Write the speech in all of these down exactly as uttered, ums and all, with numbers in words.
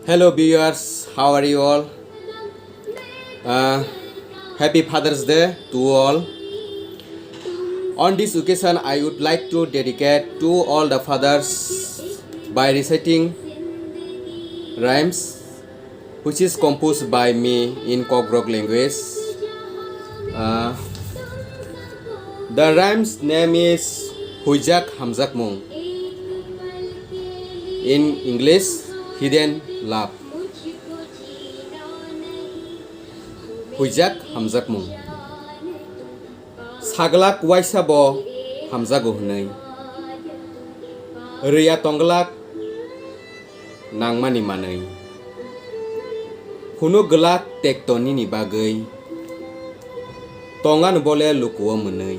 Hello viewers, how are you all? Uh, happy Father's Day to all. On this occasion, I would like to dedicate to all the fathers by reciting rhymes which is composed by me in Kokborok language. Uh, the rhyme's name is Huijak Hamjakmung. In English, Hidden Love. Huijak Hamjakmung. Saglak waisa bo hamjago hwnwi. Rwya tongglak nangmani manwi. Phunuk glak tekto nini bagwi. Tongano bole lukuo mwnwi.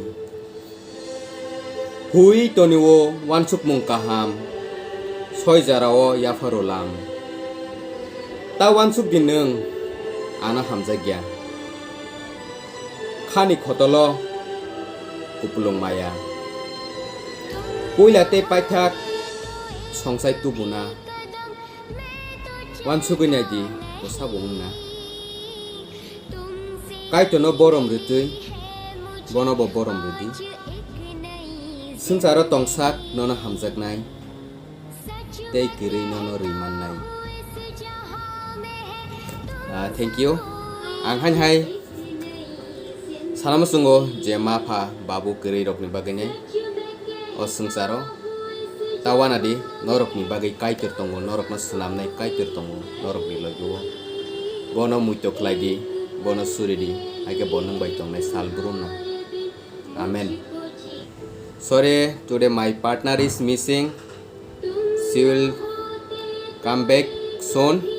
Hui tonio wansukmung kaham. Soi jarao yapharo lam. Ta wansuk di nwng ano hamjakya. Khani khotolo kupulung maya. Puila tei paithak songsai tubuna. Wansugwi naidi bwsa bo wngna. Kaitorno borom rwtwi bono bo borom rwdi. Swngcharo tongsak nono hamjaknai. Tei kwrwi nono rwi mannai. Ah, thank you. Ang hain hai sana muchungo je ma pha babu kwrwi rokni bagwi nai o swngcharo ta wana di norokni bagwi Kaitor tongo, norokno swnamnai Kaitor tongo norokni logi o. Bono muito khlai di, bono suri di, haikhe bo nwng bai tongnai sal brumno. Amen. Sorry, today my partner is missing. She will come back soon.